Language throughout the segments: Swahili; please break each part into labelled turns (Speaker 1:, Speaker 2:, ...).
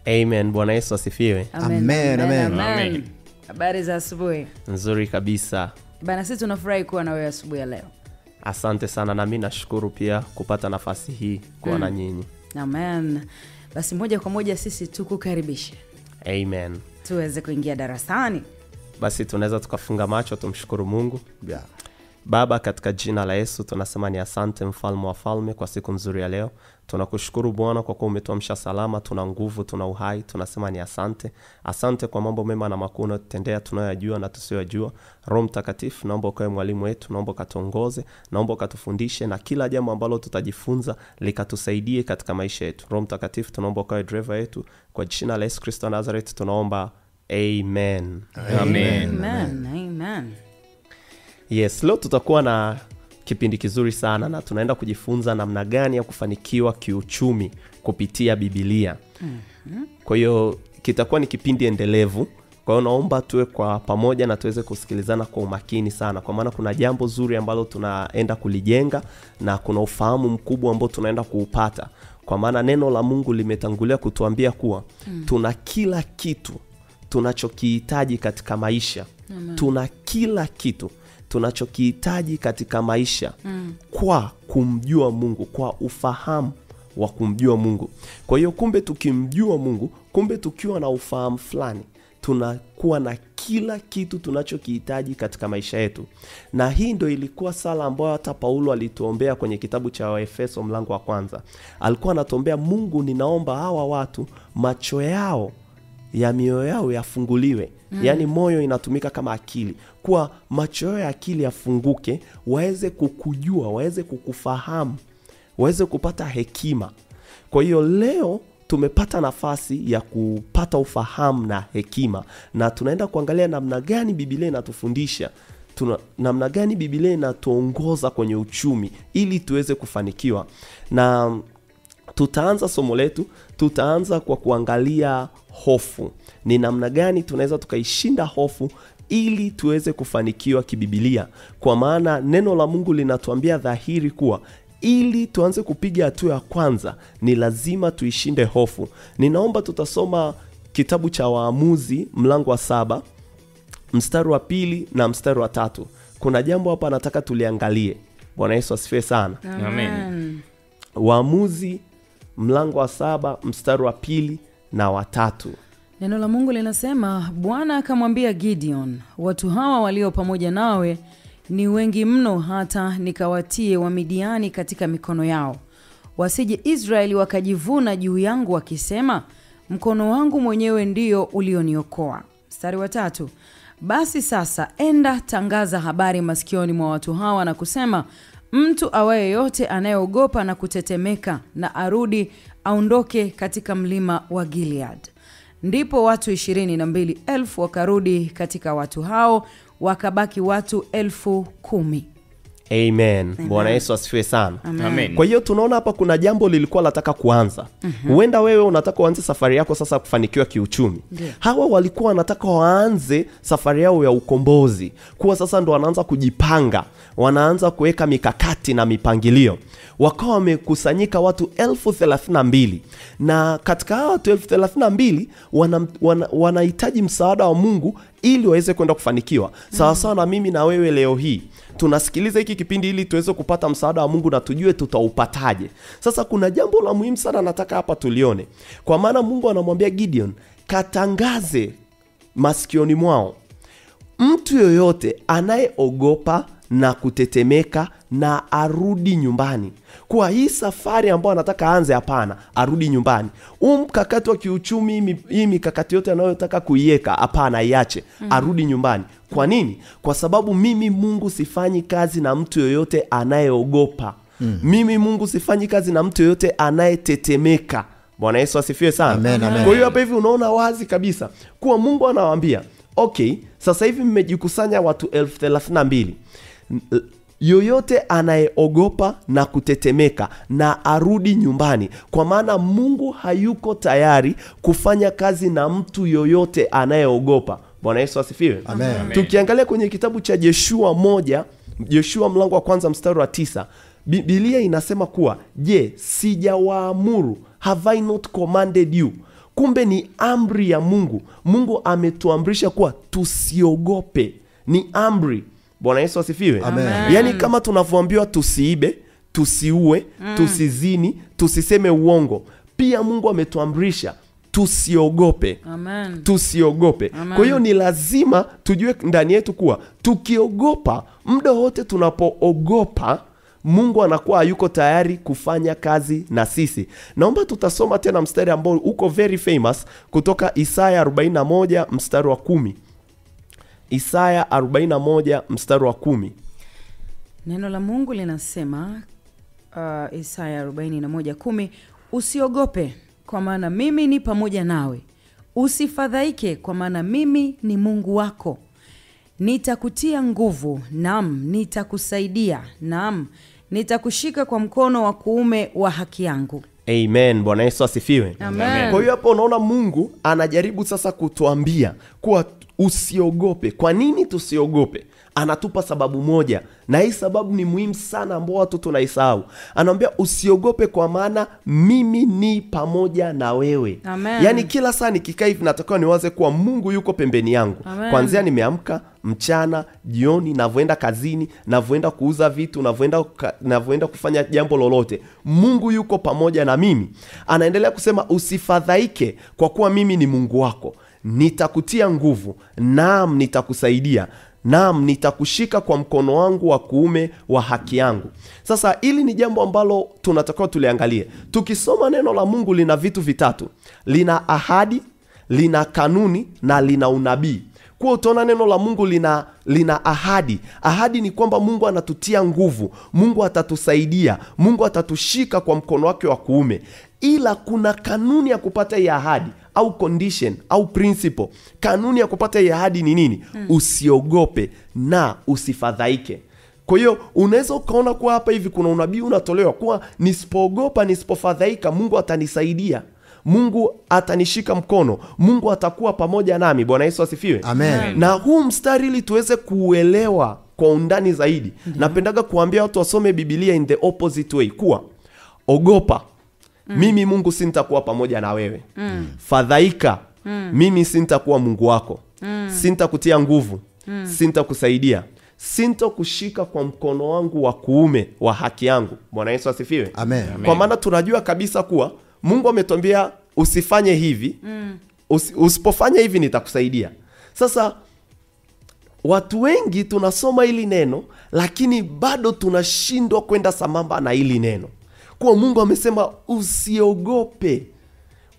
Speaker 1: Amen. Bwana Yesu asifiwe.
Speaker 2: Amen, amen, amen.
Speaker 3: Habari za asubuhi?
Speaker 1: Nzuri kabisa.
Speaker 3: Bana, sisi tunafurahi kuwa na wewe asubuhi ya leo.
Speaker 1: Asante sana, na mimi nashukuru pia kupata nafasi hii kuwa na nyinyi.
Speaker 3: Amen. Basi moja kwa moja sisi tukukaribishe.
Speaker 1: Amen.
Speaker 3: Tuweze kuingia darasani.
Speaker 1: Basi tunaweza tukafunga macho tumshukuru Mungu.
Speaker 2: Yeah.
Speaker 1: Baba, katika jina la Yesu tunasema ni asante mfalme wa falme kwa siku nzuri ya leo. Tunakushukuru Bwana kwa kuwa umetuamsha salama, tuna nguvu, tuna uhai, tunasema ni asante. Asante kwa mambo mema na makuu unayotutendea, tunayoyajua na tusiyojua. Roho Mtakatifu, naomba ukawe mwalimu wetu, naomba ukatuongoze, naomba ukatufundishe, na kila jambo ambalo tutajifunza likatusaidie katika maisha yetu. Roho Mtakatifu, tunaomba ukawe driver yetu. Kwa jina la Yesu Kristo wa Nazareth tunaomba, amen.
Speaker 4: Amen.
Speaker 3: Amen. Amen.
Speaker 1: Yes, leo tutakuwa na kipindi kizuri sana na tunaenda kujifunza namna gani ya kufanikiwa kiuchumi kupitia Biblia. Kwa hiyo kitakuwa ni kipindi endelevu. Kwa hiyo naomba tuwe kwa pamoja na tuweze kusikilizana kwa umakini sana, kwa maana kuna jambo zuri ambalo tunaenda kulijenga na kuna ufahamu mkubwa ambao tunaenda kuupata. Kwa maana neno la Mungu limetangulia kutuambia kuwa tuna kila kitu tunachokihitaji katika maisha. Tuna kila kitu tunachokihitaji katika maisha kwa kumjua Mungu, kwa ufahamu wa kumjua Mungu. Kwa hiyo kumbe tukimjua Mungu, kumbe tukiwa na ufahamu fulani, tunakuwa na kila kitu tunachokihitaji katika maisha yetu. Na hii ndio ilikuwa sala ambayo hata Paulo alituombea kwenye kitabu cha Waefeso mlango wa 1. Alikuwa anatuombea, Mungu, ninaomba hawa watu macho yao ya mioyo yao yafunguliwe. Yaani moyo inatumika kama akili. Kwa macho yao ya akili yafunguke, waweze kukujua, waweze kukufahamu, waweze kupata hekima. Kwa hiyo leo tumepata nafasi ya kupata ufahamu na hekima, na tunaenda kuangalia namna gani Biblia inatufundisha, namna gani Biblia inatuongoza kwenye uchumi ili tuweze kufanikiwa. Na tutaanza somo letu, tutaanza kwa kuangalia hofu. Ni namna gani tunaweza tukaishinda hofu ili tuweze kufanikiwa kibibilia. Kwa maana neno la Mungu linatuambia dhahiri kuwa ili tuanze kupiga hatua ya kwanza ni lazima tuishinde hofu. Ninaomba tutasoma kitabu cha Waamuzi mlango wa 7 mstari wa 2 na mstari wa 3. Kuna jambo hapa nataka tuliangalie. Bwana Yesu asifiwe sana.
Speaker 4: Amen.
Speaker 1: Waamuzi mlango wa 7 mstari wa 2 na wa 3.
Speaker 3: Neno la Mungu linasema, Bwana akamwambia Gideon, watu hawa walio pamoja nawe ni wengi mno hata nikawatie Wamidiani katika mikono yao. Wasije Israeli wakajivuna juu yangu wakisema, mkono wangu mwenyewe ndio ulioniokoa. Mstari wa 3. Basi sasa enda tangaza habari masikioni mwa watu hawa na kusema, mtu awaye yote anayeogopa na kutetemeka na arudi aondoke katika mlima wa Gilead. Ndipo watu 22,000 wakarudi katika watu hao, wakabaki watu 10,000.
Speaker 1: Amen. Bwana Yesu asifiwe sana. Amen. Kwa hiyo tunaona hapa kuna jambo lilikuwa lataka kuanza. Huenda wewe unataka uanze safari yako sasa kufanikiwa kiuchumi. Hawa walikuwa wanataka waanze safari yao ya ukombozi. Kuwa sasa ndo wanaanza kujipanga, wanaanza kuweka mikakati na mipangilio. Wakawa wamekusanyika watu 32,000. Na katika hawa watu 32,000 wanahitaji msaada wa Mungu ili waweze kwenda kufanikiwa. Sawa sawa na mimi na wewe leo hii tunasikiliza hiki kipindi ili tuweze kupata msaada wa Mungu na tujue tutaupataje. Sasa kuna jambo la muhimu sana nataka hapa tulione. Kwa maana Mungu anamwambia Gideon, katangaze masikioni mwao, mtu yoyote anayeogopa na kutetemeka na arudi nyumbani. Kwa hii safari ambayo anataka aanze, hapana, arudi nyumbani. Mkakati wa kiuchumi, hii mikakati yote anayotaka kuiweka, hapana, iache, arudi nyumbani. Kwa nini? Kwa sababu mimi Mungu sifanyi kazi na mtu yoyote anayeogopa. Mimi Mungu sifanyi kazi na mtu yoyote anayetetemeka. Bwana Yesu asifiwe sana.
Speaker 2: Amen, amen.
Speaker 1: Kwa hiyo hapa hivi unaona wazi kabisa kuwa Mungu anawaambia, okay, sasa hivi mmejikusanya watu 32,000. Yoyote anayeogopa na kutetemeka na arudi nyumbani, kwa maana Mungu hayuko tayari kufanya kazi na mtu yoyote anayeogopa. Bwana Yesu asifiwe.
Speaker 2: Amen.
Speaker 1: Tukiangalia kwenye kitabu cha Yeshua 1, Yeshua mlango wa kwanza mstari wa 9, Biblia inasema kuwa, je, sijawaamuru, have I not commanded you, Kumbe ni amri ya Mungu. Mungu ametuamrisha kuwa tusiogope. Ni amri. Bwana Yesu asifiwe.
Speaker 2: Amen.
Speaker 1: Yaani kama tunavyoambiwa tusiibe, tusiue, tusizini, tusiseme uongo, pia Mungu ametuamrisha tusiogope.
Speaker 3: Amen.
Speaker 1: Tusiogope. Kwa hiyo ni lazima tujue ndani yetu kuwa tukiogopa, muda wote tunapoogopa, Mungu anakuwa yuko tayari kufanya kazi na sisi. Naomba tutasoma tena mstari ambao uko very famous kutoka Isaya 41 mstari wa 10. Isaya 41 mstari wa 10.
Speaker 3: Neno la Mungu linasema Isaya 41:10, usiogope kwa maana mimi ni pamoja nawe. Usifadhaike kwa maana mimi ni Mungu wako. Nitakutia nguvu, naam, nitakusaidia, naam, nitakushika kwa mkono wa kuume wa haki yangu.
Speaker 1: Amen. Bwana Yesu asifiwe.
Speaker 3: Amen.
Speaker 1: Kwa hiyo hapo unaona Mungu anajaribu sasa kutuambia kuwa usiogope. Kwa nini tusiogope? Anatupa sababu moja, na hii sababu ni muhimu sana ambao watu tunaisahau. Anaambia usiogope kwa maana mimi ni pamoja na wewe.
Speaker 3: Amen.
Speaker 1: Yaani kila saa nikikaa hivi natakiwa niwaze kuwa Mungu yuko pembeni yangu. Kuanzia nimeamka, mchana, jioni, navyoenda kazini, navyoenda kuuza vitu, navyoenda kufanya jambo lolote, Mungu yuko pamoja na mimi. Anaendelea kusema usifadhaike kwa kuwa mimi ni Mungu wako. Nitakutia nguvu, naam nitakusaidia, naam nitakushika kwa mkono wangu wa kuume wa haki yangu. Sasa hili ni jambo ambalo tunatakiwa tuliangalie. Tukisoma neno la Mungu lina vitu vitatu. Lina ahadi, lina kanuni na lina unabii. Kwa utaona neno la Mungu lina ahadi. Ahadi ni kwamba Mungu anatutia nguvu, Mungu atatusaidia, Mungu atatushika kwa mkono wake wa kuume. Ila kuna kanuni ya kupata hii ahadi, au condition, au principle. Kanuni ya kupata hii ahadi ni nini? Usiogope na usifadhaike. Kwa hiyo unaweza ukaona kuwa hapa hivi kuna unabii unatolewa kuwa nisipoogopa, nisipofadhaika, Mungu atanisaidia, Mungu atanishika mkono, Mungu atakuwa pamoja nami. Bwana Yesu asifiwe.
Speaker 2: Amen.
Speaker 1: Na huu mstari ili tuweze kuelewa kwa undani zaidi, napendaga kuambia watu wasome Biblia in the opposite way, kuwa ogopa, mimi Mungu sintakuwa pamoja na wewe. Fadhaika, mimi sintakuwa Mungu wako. Sintakutia nguvu, sintakusaidia, sintakushika kwa mkono wangu wa kuume wa haki yangu. Bwana Yesu asifiwe.
Speaker 2: Amen.
Speaker 1: Kwa maana tunajua kabisa kuwa Mungu ametuambia usifanye hivi, usipofanya hivi nitakusaidia. Sasa watu wengi tunasoma hili neno lakini bado tunashindwa kwenda sambamba na hili neno. Kwa Mungu amesema usiogope,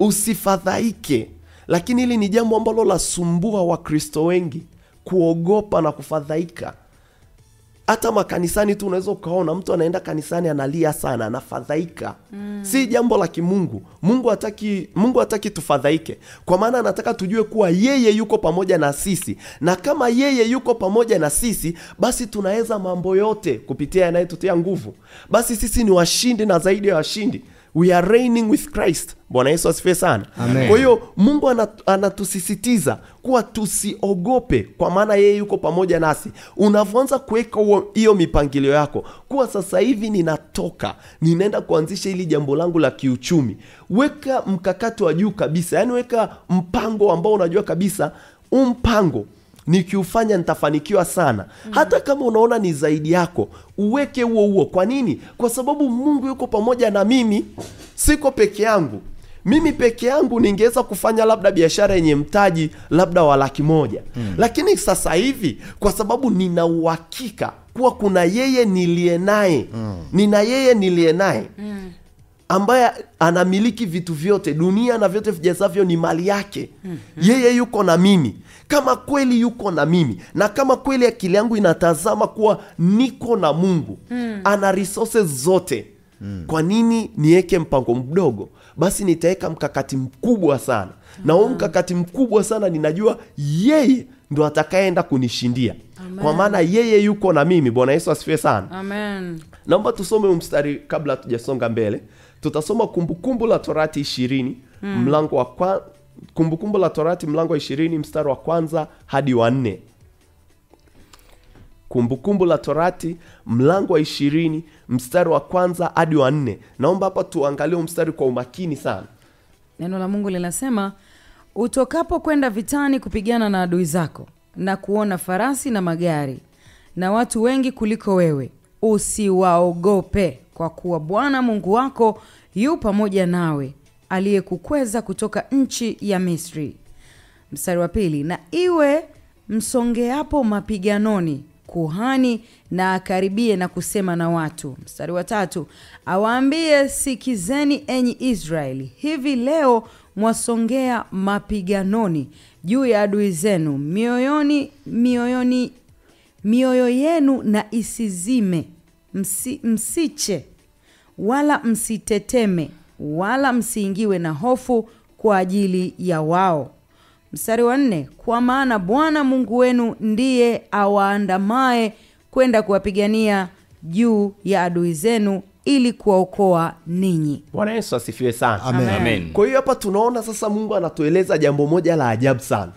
Speaker 1: usifadhaike. Lakini hili ni jambo ambalo lasumbua Wakristo wengi, kuogopa na kufadhaika. Hata makanisani tu unaweza ukaona mtu anaenda kanisani analia sana, anafadhaika. Si jambo la kimungu. Mungu hataki tufadhaike. Kwa maana anataka tujue kuwa yeye yuko pamoja na sisi. Na kama yeye yuko pamoja na sisi, basi tunaweza mambo yote kupitia anayetutia nguvu. Basi sisi ni washindi na zaidi ya washindi. We are reigning with Christ. Bwana Yesu asifiwe sana.
Speaker 2: Amen.
Speaker 1: Kwa hiyo Mungu anatusisitiza kuwa tusiogope kwa maana yeye yuko pamoja nasi. Unavyoanza kuweka hiyo mipangilio yako kuwa sasa hivi ninatoka, ninaenda kuanzisha hili jambo langu la kiuchumi, weka mkakati wa juu kabisa. Yaani weka mpango ambao unajua kabisa mpango nikiufanya nitafanikiwa sana. Hata kama unaona ni zaidi yako, uweke huo. Kwa nini? Kwa sababu Mungu yuko pamoja na mimi, siko peke yangu. Mimi peke yangu ningeweza kufanya labda biashara yenye mtaji labda wa 100,000. Lakini sasa hivi kwa sababu nina uhakika kuwa kuna yeye niliye naye. Nina yeye niliye naye. Ambaye anamiliki vitu vyote, dunia na vyote vijazavyo ni mali yake. Yeye yuko na mimi. Kama kweli yuko na mimi, na kama kweli akili yangu inatazama kuwa niko na Mungu, ana resources zote, kwa nini niweke mpango mdogo? Basi nitaweka mkakati mkubwa sana. Na huo mkakati mkubwa sana ninajua yeye ndo atakayeenda kunishindia.
Speaker 3: Amen.
Speaker 1: Kwa maana yeye yuko na mimi. Bwana Yesu asifiwe sana.
Speaker 3: Amen.
Speaker 1: Naomba tusome mstari kabla hatujasonga mbele. Tutasoma Kumbukumbu la Torati 20, mlango wa Kumbukumbu la Torati mlango wa 20 mstari wa 1 hadi wa 4. Kumbukumbu la Torati mlango wa 20 mstari wa 1 hadi wa 4. Naomba hapa tuangalie mstari kwa umakini sana.
Speaker 3: Neno la Mungu linasema, utokapo kwenda vitani kupigana na adui zako na kuona farasi na magari na watu wengi kuliko wewe, usiwaogope, kwa kuwa Bwana Mungu wako yu pamoja nawe, aliyekukweza kutoka nchi ya Misri. Mstari wa 2, na iwe msongeapo mapiganoni, kuhani na akaribie na kusema na watu. Mstari wa 3, awaambie, sikizeni enyi Israeli, hivi leo mwasongea mapiganoni juu ya adui zenu, mioyo yenu na isizime, msiche wala msiteteme wala msiingiwe na hofu kwa ajili ya wao. Mstari wa 4, kwa maana Bwana Mungu wenu ndiye awaandamae kwenda kuwapigania juu ya adui zenu ili kuwaokoa ninyi.
Speaker 1: Bwana Yesu asifiwe sana.
Speaker 2: Amen. Amen.
Speaker 1: Kwa hiyo hapa tunaona sasa Mungu anatueleza jambo moja la ajabu sana.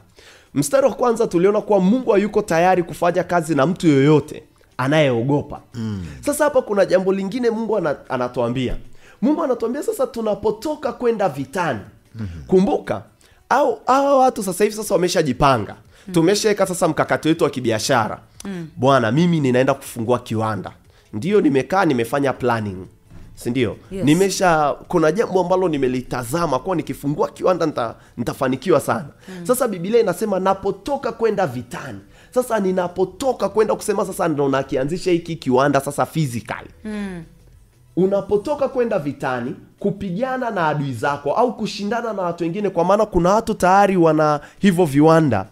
Speaker 1: Mstari wa kwanza tuliona kuwa Mungu hayuko tayari kufanya kazi na mtu yoyote anayeogopa. Sasa hapa kuna jambo lingine Mungu anatuambia. Mungu anatuambia sasa tunapotoka kwenda vitani. Kumbuka au hawa watu sasa hivi sasa wameshajipanga. Tumeshaweka sasa mkakati wetu wa kibiashara. Bwana, mimi ninaenda kufungua kiwanda. Ndio nimekaa nimefanya planning. Si ndio?
Speaker 3: Yes.
Speaker 1: Nimesha, kuna jambo ambalo nimelitazama kwa nikifungua kiwanda nitafanikiwa sana. Sasa Biblia inasema napotoka kwenda vitani. Sasa ninapotoka kwenda kusema sasa ndo nakianzisha hiki kiwanda sasa physically. Unapotoka kwenda vitani kupigana na adui zako au kushindana na watu wengine, kwa maana kuna watu tayari wana hivyo viwanda,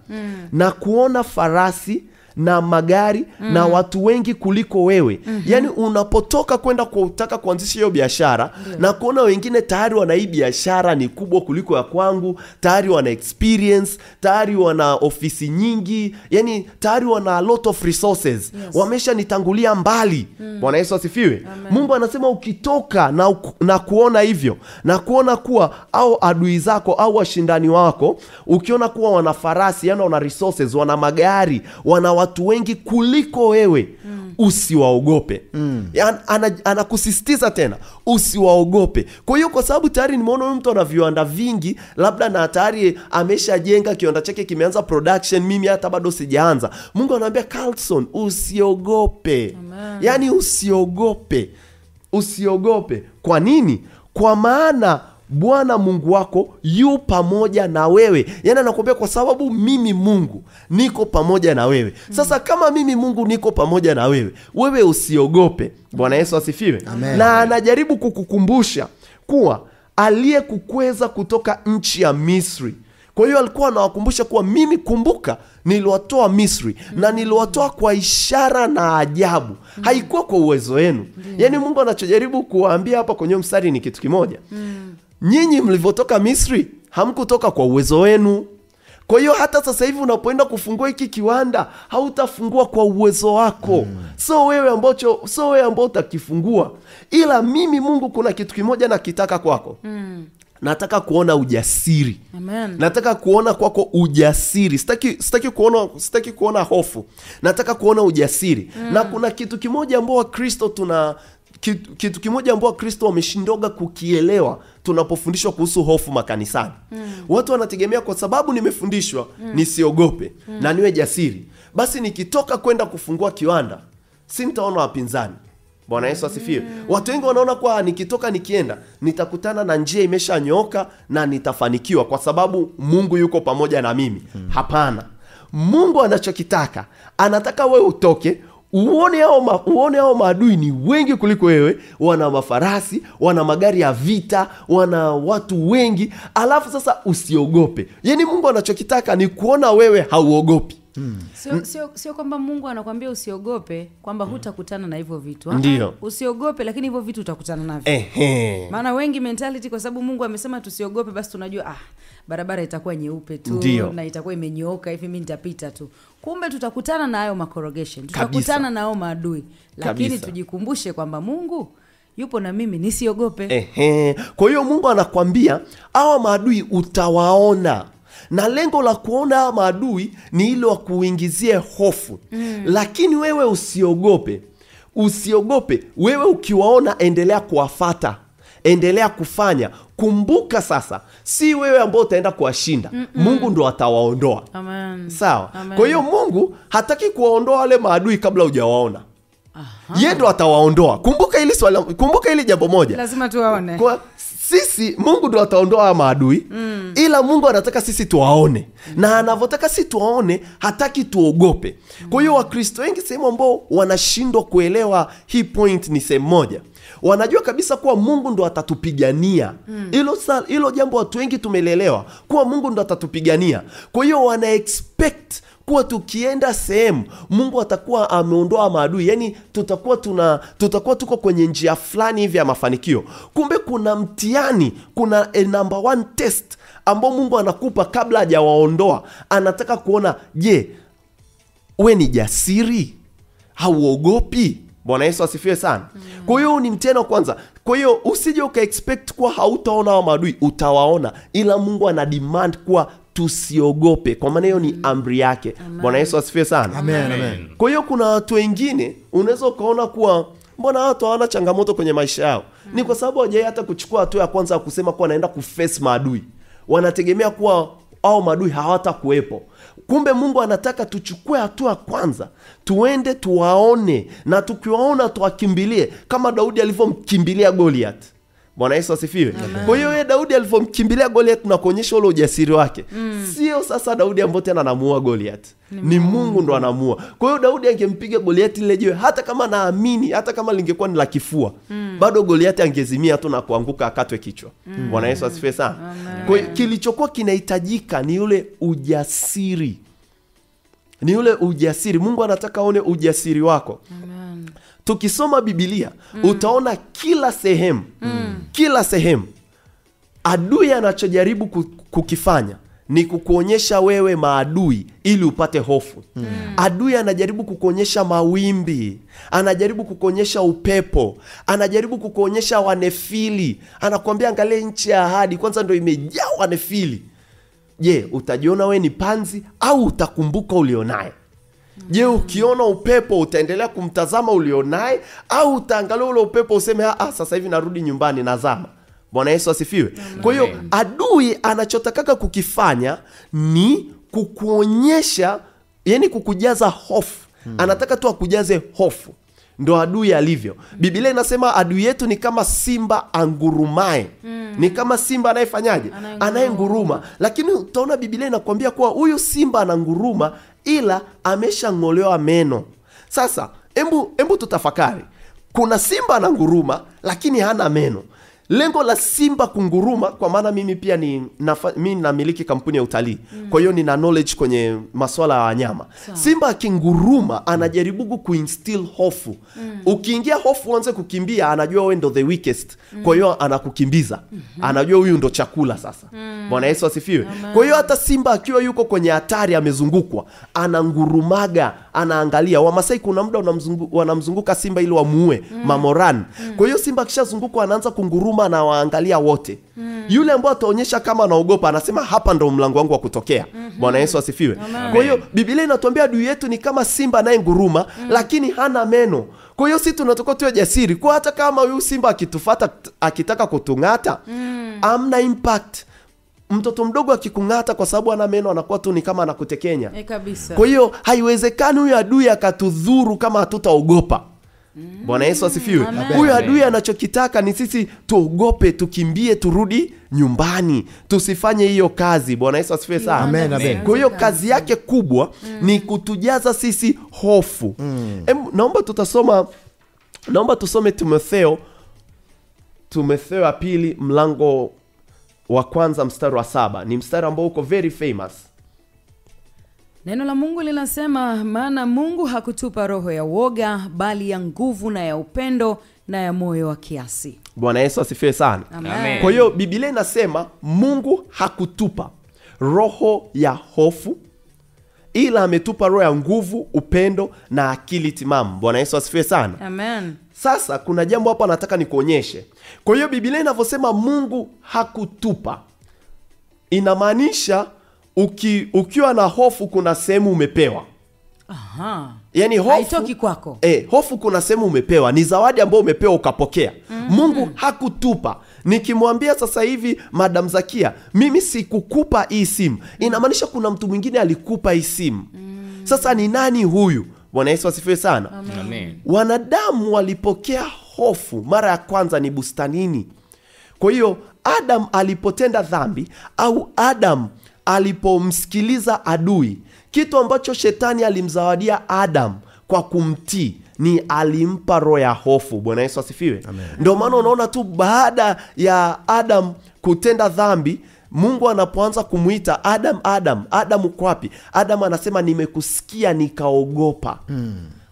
Speaker 1: na kuona farasi na magari na watu wengi kuliko wewe. Yaani unapotoka kwenda kutaka kuanzisha hiyo biashara na kuona wengine tayari wana hii biashara ni kubwa kuliko ya kwangu, tayari wana experience, tayari wana ofisi nyingi, yani tayari wana a lot of resources.
Speaker 3: Yes.
Speaker 1: Wameshanitangulia mbali. Bwana Yesu asifiwe. Mungu anasema ukitoka na kuona hivyo, na kuona kuwa au adui zako au washindani wako, ukiona kuwa wana farasi, yani wana resources, wana magari, wana watu wengi kuliko wewe, usiwaogope. Anakusisitiza tena, usiwaogope. Kwa hiyo kwa sababu tayari nimeona huyu mtu ana viwanda vingi, labda na tayari ameshajenga kiwanda chake kimeanza production, mimi hata bado sijaanza. Mungu anaambia Carlson, usiogope. Yaani usiogope. Usiogope. Kwa nini? Kwa maana Bwana Mungu wako yu pamoja na wewe. Yaani anakuambia kwa sababu mimi Mungu niko pamoja na wewe. Sasa kama mimi Mungu niko pamoja na wewe, wewe usiogope. Bwana Yesu asifiwe.
Speaker 2: Amen.
Speaker 1: Na anajaribu kukukumbusha kuwa aliyekukweza kutoka nchi ya Misri. Kwa hiyo alikuwa anawakumbusha kuwa mimi, kumbuka, niliwatoa Misri na niliwatoa kwa ishara na ajabu. Haikuwa kwa uwezo wenu. Yaani Mungu anachojaribu kuwaambia hapa kwenye mstari ni kitu kimoja. Nyinyi mlivyotoka Misri hamkutoka kwa uwezo wenu. Kwa hiyo hata sasa hivi unapoenda kufungua hiki kiwanda hautafungua kwa uwezo wako. So wewe ambao utakifungua. Ila mimi Mungu kuna kitu kimoja nakitaka kwako. Nataka kuona ujasiri.
Speaker 3: Amen.
Speaker 1: Nataka kuona kwako ujasiri. Sitaki kuona hofu. Nataka kuona ujasiri. Na kuna kitu kimoja ambao Wakristo kitu kimoja ambao Wakristo wameshindoga kukielewa tunapofundishwa kuhusu hofu makanisani. Watu wanategemea kwa sababu nimefundishwa nisiogope na niwe jasiri, basi nikitoka kwenda kufungua kiwanda sintaona wapinzani. Bwana Yesu asifiwe. Watu wengi wanaona kwa nikitoka nikienda nitakutana na njia imeshanyooka na nitafanikiwa kwa sababu Mungu yuko pamoja na mimi. Hapana. Mungu anachokitaka, anataka wewe utoke uone hao maadui ni wengi kuliko wewe, wana mafarasi, wana magari ya vita, wana watu wengi, alafu sasa usiogope. Yaani Mungu anachokitaka ni kuona wewe hauogopi.
Speaker 3: Sio kwamba Mungu anakuambia usiogope kwamba hutakutana na hivyo vitu.
Speaker 1: Ndio.
Speaker 3: Usiogope lakini hivyo vitu utakutana navyo. Maana wengi mentality, kwa sababu Mungu amesema tusiogope, basi tunajua barabara itakuwa nyeupe tu.
Speaker 1: Ndiyo.
Speaker 3: Na itakuwa imenyooka hivi, mimi nitapita tu. Kumbe tutakutana na hayo makorogation, tutakutana na hayo maadui. Lakini tujikumbushe kwamba Mungu yupo na mimi, nisiogope.
Speaker 1: Kwa hiyo Mungu anakuambia hawa maadui utawaona. Na lengo la kuona maadui ni ile wa kuingizie hofu. Lakini wewe usiogope. Usiogope. Wewe ukiwaona endelea kuwafata. Endelea kufanya. Kumbuka sasa, si wewe ambao utaenda kuwashinda. Mungu ndo atawaondoa.
Speaker 3: Amen.
Speaker 1: Sawa.
Speaker 3: Amen.
Speaker 1: Kwa hiyo Mungu hataki kuwaondoa wale maadui kabla hujawaona. Yeye ndo atawaondoa. Kumbuka hili swali, kumbuka hili jambo moja.
Speaker 3: Lazima tuwaone.
Speaker 1: Kwa sisi Mungu ndo ataondoa maadui, ila Mungu anataka sisi tuwaone. Na anavyotaka sisi tuwaone, hataki tuogope. Kwa hiyo Wakristo wengi sehemu ambao wanashindwa kuelewa hii point ni sehemu moja. Wanajua kabisa kuwa Mungu ndo atatupigania. Hilo jambo watu wengi tumelelewa kuwa Mungu ndo atatupigania. Kwa hiyo wana expect kuwa tukienda sehemu Mungu atakuwa ameondoa maadui, yani tutakuwa tuko kwenye njia fulani hivi ya mafanikio. Kumbe kuna mtihani, kuna a number one test ambao Mungu anakupa kabla hajawaondoa. Anataka kuona, je, we ni jasiri? Hauogopi? Bwana Yesu asifiwe sana. Kwa hiyo ni mtihani wa kwanza. Kwa hiyo usije uka expect kuwa hautaona wa maadui, utawaona, ila Mungu ana demand kuwa tusiogope. Kwa maana hiyo ni amri yake. Bwana Yesu asifiwe sana.
Speaker 2: Amen, amen.
Speaker 1: Kwa hiyo kuna watu wengine unaweza ukaona kuwa mbona watu hawana changamoto kwenye maisha yao? Ni kwa sababu hawajai hata kuchukua hatua ya kwanza ya kusema kuwa naenda kuface maadui. Wanategemea kuwa au maadui hawatakuwepo. Kumbe Mungu anataka tuchukue hatua kwanza, tuende tuwaone, na tukiwaona tuwakimbilie kama Daudi alivyomkimbilia Goliath. Bwana Yesu asifiwe. Kwa hiyo yeye Daudi alivyomkimbilia Goliath na kuonyesha ule ujasiri wake. Sio sasa Daudi ambaye tena anamuua Goliath. Ni Mungu ndo anamuua. Kwa hiyo Daudi angempiga Goliath ile jiwe, hata kama naamini, hata kama lingekuwa ni la kifua, bado Goliath angezimia tu na kuanguka akatwe kichwa. Bwana Yesu asifiwe sana. Kwa hiyo kilichokuwa kinahitajika ni ule ujasiri. Ni ule ujasiri. Mungu anataka aone ujasiri wako.
Speaker 3: Amen.
Speaker 1: Tukisoma Biblia, utaona kila sehemu, kila sehemu adui anachojaribu kukifanya ni kukuonyesha wewe maadui ili upate hofu. Adui anajaribu kukuonyesha mawimbi, anajaribu kukuonyesha upepo, anajaribu kukuonyesha wanefili. Anakuambia angalia nchi ya ahadi, kwanza ndio imejaa wanefili. Je, utajiona wewe ni panzi au utakumbuka ulionaye? Je, ukiona upepo utaendelea kumtazama ulionaye au utaangalia ule upepo useme sasa hivi narudi nyumbani nazama? Bwana Yesu asifiwe. Kwa hiyo adui anachotaka kukifanya ni kukuonyesha, yani kukujaza hofu. Anataka tu akujaze hofu. Ndo adui alivyo. Biblia inasema adui yetu ni kama simba angurumae. Ni kama simba anayefanyaje? Anayenguruma. Lakini utaona Biblia inakuambia kuwa huyu simba ananguruma ila ameshang'olewa meno. Sasa embu tutafakari. Kuna simba ananguruma lakini hana meno. Lengo la simba kunguruma, kwa maana mimi pia mimi namiliki kampuni ya utalii. Kwa hiyo nina knowledge kwenye masuala ya wanyama. Simba akinguruma anajaribu kuinstill hofu. Ukiingia hofu uanze kukimbia, anajua wewe ndo the weakest. Kwa hiyo anakukimbiza. Anajua huyu ndo chakula sasa. Bwana Yesu asifiwe. Kwa hiyo hata simba akiwa yuko kwenye hatari amezungukwa, anangurumaga, anaangalia. Wamasai kuna muda wanamzunguka simba ili wamuue, mamoran. Kwa hiyo simba akishazungukwa anaanza kunguruma na waangalia wote. Yule ambaye ataonyesha kama anaogopa anasema hapa ndo mlango wangu wa kutokea. Bwana Yesu asifiwe. Kwa hiyo Biblia inatuambia adui yetu ni kama simba anayenguruma lakini hana meno. Kwa hiyo sisi tunatakiwa tuwe jasiri. Kwa hata kama huyu simba akitufuata akitaka kutungata, amna impact. Mtoto mdogo akikungata kwa sababu ana meno anakuwa tu ni kama anakutekenya.
Speaker 3: Kabisa.
Speaker 1: Kwa hiyo haiwezekani huyu adui akatudhuru kama hatutaogopa. Bwana Yesu asifiwe. Huyu adui anachokitaka ni sisi tuogope, tukimbie, turudi nyumbani, tusifanye hiyo kazi. Bwana Yesu asifiwe sana.
Speaker 2: Amen, amen.
Speaker 1: Kwa hiyo kazi yake kubwa ni kutujaza sisi hofu. Naomba tusome Timotheo wa pili mlango wa kwanza mstari wa 7. Ni mstari ambao uko very famous.
Speaker 3: Neno la Mungu linasema, maana Mungu hakutupa roho ya woga, bali ya nguvu na ya upendo na ya moyo wa kiasi.
Speaker 1: Bwana Yesu asifiwe sana.
Speaker 3: Amen.
Speaker 1: Kwa hiyo Biblia inasema Mungu hakutupa roho ya hofu, ila ametupa roho ya nguvu, upendo na akili timamu. Bwana Yesu asifiwe sana.
Speaker 3: Amen.
Speaker 1: Sasa kuna jambo hapa nataka nikuonyeshe. Kwa hiyo Biblia inavyosema Mungu hakutupa, inamaanisha ukiwa na hofu kuna sehemu umepewa.
Speaker 3: Aha.
Speaker 1: Yani hofu
Speaker 3: haitoki kwako.
Speaker 1: Hofu kuna sehemu umepewa, ni zawadi ambayo umepewa ukapokea. Mungu hakutupa. Nikimwambia sasa hivi Madam Zakia, mimi sikukupa hii simu, inamaanisha kuna mtu mwingine alikupa hii simu. Sasa ni nani huyu? Bwana Yesu asifiwe sana.
Speaker 2: Amen.
Speaker 1: Wanadamu walipokea hofu mara ya kwanza ni bustanini. Kwa hiyo Adam alipotenda dhambi au Adam alipomsikiliza adui, kitu ambacho shetani alimzawadia Adam kwa kumtii ni alimpa roho ya hofu. Bwana Yesu asifiwe. Ndio maana unaona tu baada ya Adam kutenda dhambi, Mungu anapoanza kumuita Adam, Adam, Adam uko wapi? Adam anasema nimekusikia nikaogopa.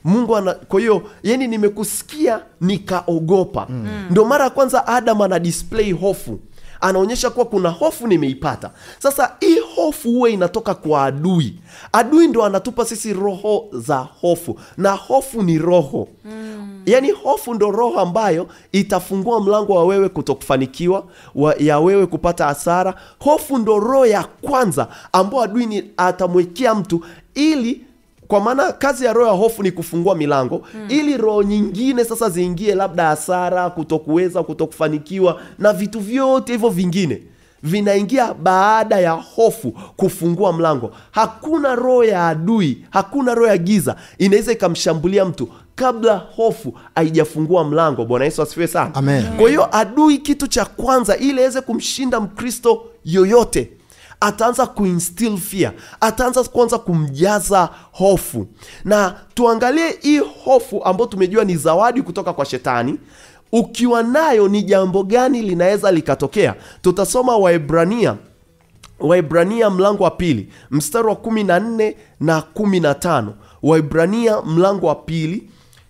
Speaker 1: Mungu kwa hiyo yani nimekusikia nikaogopa. Ndio mara ya kwanza Adam ana display hofu. Anaonyesha kuwa kuna hofu nimeipata. Sasa hii hofu huwa inatoka kwa adui. Adui ndo anatupa sisi roho za hofu. Na hofu ni roho. Yani hofu ndo roho ambayo itafungua mlango wa wewe kutokufanikiwa, ya wewe kupata hasara. Hofu ndo roho ya kwanza ambayo adui ni atamwekea mtu, ili kwa maana kazi ya roho ya hofu ni kufungua milango, ili roho nyingine sasa ziingie, labda hasara, kutokuweza, kutokufanikiwa na vitu vyote hivyo vingine vinaingia baada ya hofu kufungua mlango. Hakuna roho ya adui, hakuna roho ya giza inaweza ikamshambulia mtu kabla hofu haijafungua mlango. Bwana Yesu asifiwe sana.
Speaker 2: Amen.
Speaker 1: Kwa hiyo adui, kitu cha kwanza ili aweze kumshinda Mkristo yoyote, ataanza kuinstill fear, ataanza kwanza kumjaza hofu. Na tuangalie hii hofu ambayo tumejua ni zawadi kutoka kwa shetani. Ukiwa nayo ni jambo gani linaweza likatokea? Tutasoma Waebrania mlango wa 2 mstari wa 14 na 15. Waebrania mlango wa 2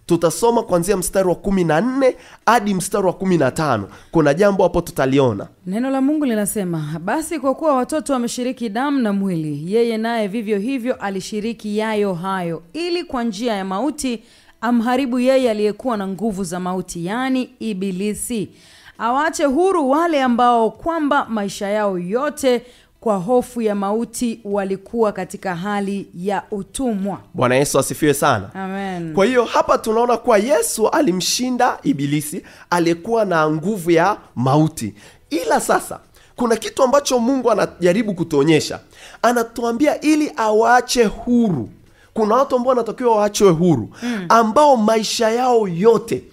Speaker 1: tutasoma kuanzia mstari wa 14 hadi mstari wa 15. Kuna jambo hapo tutaliona.
Speaker 3: Neno la Mungu linasema, basi kwa kuwa watoto wameshiriki damu na mwili, yeye naye vivyo hivyo alishiriki yayo hayo, ili kwa njia ya mauti amharibu yeye aliyekuwa na nguvu za mauti, yani Ibilisi, awache huru wale ambao kwamba maisha yao yote kwa hofu ya mauti walikuwa katika hali ya utumwa.
Speaker 1: Bwana Yesu asifiwe sana.
Speaker 3: Amen.
Speaker 1: Kwa hiyo hapa tunaona kuwa Yesu alimshinda Ibilisi aliyekuwa na nguvu ya mauti. Ila sasa kuna kitu ambacho Mungu anajaribu kutuonyesha. Anatuambia ili awaache huru. Kuna watu ambao wanatakiwa waachwe huru, ambao maisha yao yote,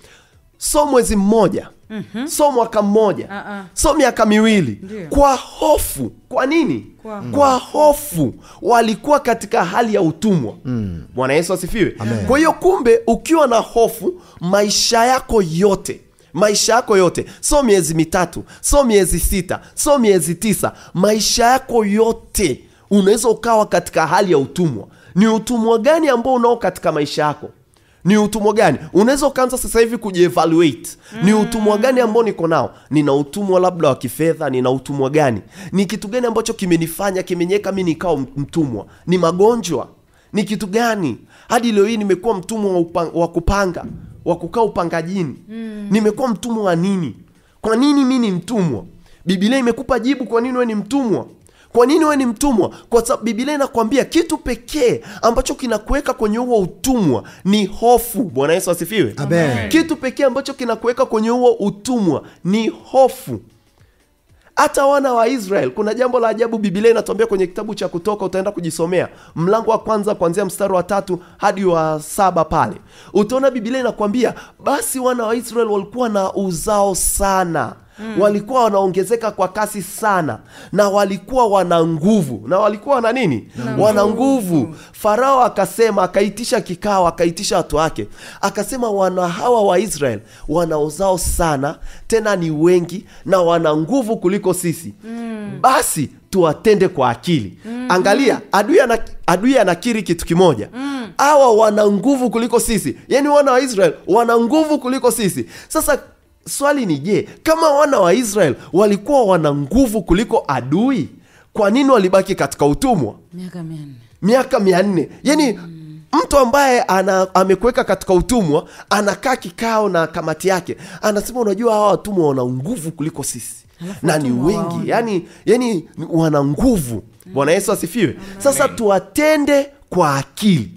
Speaker 1: so mwezi mmoja, so mwaka mmoja, so miaka miwili, kwa hofu. Kwa nini? Kwa hofu walikuwa katika hali ya utumwa. Bwana Yesu asifiwe. Kwa hiyo kumbe ukiwa na hofu maisha yako yote, maisha yako yote, so miezi 3, so miezi 6, so miezi 9, maisha yako yote unaweza ukawa katika hali ya utumwa. Ni utumwa gani ambao unao katika maisha yako? Ni utumwa gani? Unaweza ukaanza sasa hivi kujievaluate. Ni utumwa gani ambao niko nao? Nina utumwa labda wa kifedha, nina utumwa gani? Ni kitu gani ambacho kimenifanya, kimenyeka mimi nikao mtumwa? Ni magonjwa? Ni kitu gani? Hadi leo hii nimekuwa mtumwa wa kupanga, wa kukaa upangajini. Nimekuwa mtumwa wa nini? Kwa nini mimi ni mtumwa? Biblia imekupa jibu kwa nini wewe ni mtumwa. Kwa nini wewe ni mtumwa? Kwa sababu Biblia inakwambia kitu pekee ambacho kinakuweka kwenye huo utumwa ni hofu. Bwana Yesu asifiwe.
Speaker 2: Amen.
Speaker 1: Kitu pekee ambacho kinakuweka kwenye huo utumwa ni hofu. Hata wana wa Israel, kuna jambo la ajabu Biblia inatuambia kwenye kitabu cha Kutoka, utaenda kujisomea mlango wa kwanza kuanzia mstari wa 3 hadi wa 7 pale. Utaona Biblia inakwambia basi wana wa Israel walikuwa na uzao sana. Walikuwa wanaongezeka kwa kasi sana, na walikuwa wana nguvu. Na walikuwa wana nini? Wana nguvu. Farao akasema, akaitisha kikao, akaitisha watu wake. Akasema wana hawa wa Israel wana uzao sana, tena ni wengi na wana nguvu kuliko sisi. Basi tuwatende kwa akili. Angalia, adui anakiri kitu kimoja. Hawa wana nguvu kuliko sisi. Yaani wana wa Israel wana nguvu kuliko sisi. Sasa swali ni je, kama wana wa Israel walikuwa wana nguvu kuliko adui, kwa nini walibaki katika utumwa?
Speaker 3: Miaka 400.
Speaker 1: Miaka 400. Yaani mtu ambaye amekuweka katika utumwa, anakaa kikao na kamati yake, anasema unajua hawa watumwa wana nguvu kuliko sisi. Na ni wengi, yani wana nguvu. Bwana Yesu asifiwe. Sasa tuwatende kwa akili.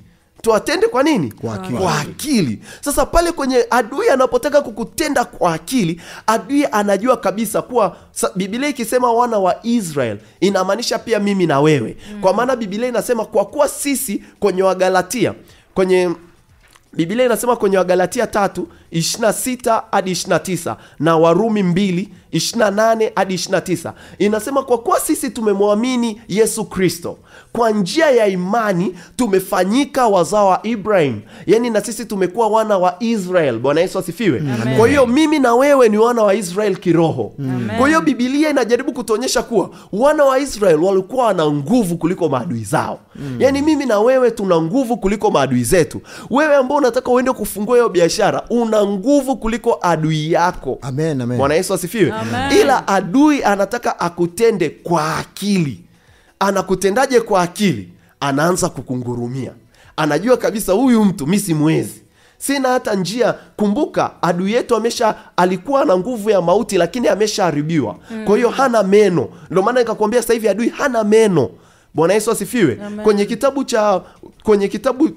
Speaker 1: Tuwatende kwa nini?
Speaker 2: Kwa akili.
Speaker 1: Kwa akili. Sasa pale kwenye adui anapotaka kukutenda kwa akili, adui anajua kabisa kuwa Biblia ikisema wana wa Israel inamaanisha pia mimi na wewe. Kwa maana Biblia inasema kwa kuwa sisi kwenye Wagalatia, kwenye Biblia inasema kwenye Wagalatia 3:26 hadi 29 na Warumi 2:28 hadi 29, inasema kwa kuwa sisi tumemwamini Yesu Kristo kwa njia ya imani tumefanyika wazao wa Ibrahim. Yani na sisi tumekuwa wana wa Israel. Bwana Yesu asifiwe. Kwa hiyo mimi na wewe ni wana wa Israel kiroho. Kwa hiyo Biblia inajaribu kutuonyesha kuwa wana wa Israel walikuwa na nguvu kuliko maadui zao. Yani mimi na wewe tuna nguvu kuliko maadui zetu. Wewe ambao unataka uende kufungua hiyo biashara, una nguvu kuliko adui yako.
Speaker 2: Amen, amen.
Speaker 1: Bwana Yesu asifiwe.
Speaker 3: Amen.
Speaker 1: Ila adui anataka akutende kwa akili. Anakutendaje kwa akili? Anaanza kukungurumia. Anajua kabisa huyu mtu mimi simwezi, sina hata njia. Kumbuka adui yetu alikuwa na nguvu ya mauti, lakini ameshaharibiwa. Kwa hiyo hana meno. Ndio maana nikakwambia sasa hivi adui hana meno. Bwana Yesu asifiwe. Kwenye kitabu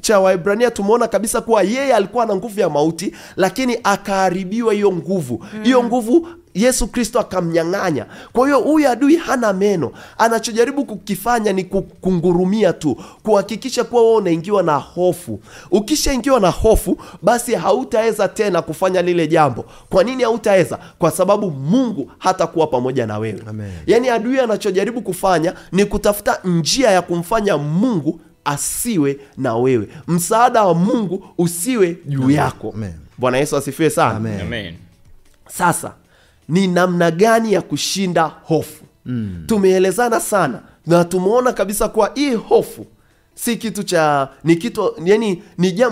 Speaker 1: cha Waebrania tumeona kabisa kuwa yeye alikuwa na nguvu ya mauti, lakini akaharibiwa hiyo nguvu. Hiyo nguvu Yesu Kristo akamnyang'anya. Kwa hiyo huyu adui hana meno. Anachojaribu kukifanya ni kukungurumia tu, kuhakikisha kuwa wewe unaingiwa na hofu. Ukishaingiwa na hofu, basi hautaweza tena kufanya lile jambo. Kwa nini hautaweza? Kwa sababu Mungu hatakuwa pamoja na wewe.
Speaker 2: Amen.
Speaker 1: Yani adui anachojaribu kufanya ni kutafuta njia ya kumfanya Mungu asiwe na wewe. Msaada wa Mungu usiwe juu yako. Bwana Yesu asifiwe sana.
Speaker 2: Amen.
Speaker 4: Amen.
Speaker 1: Sasa ni namna gani ya kushinda hofu? Tumeelezana sana na tumeona kabisa kuwa hii hofu si kitu cha, ni kitu, yani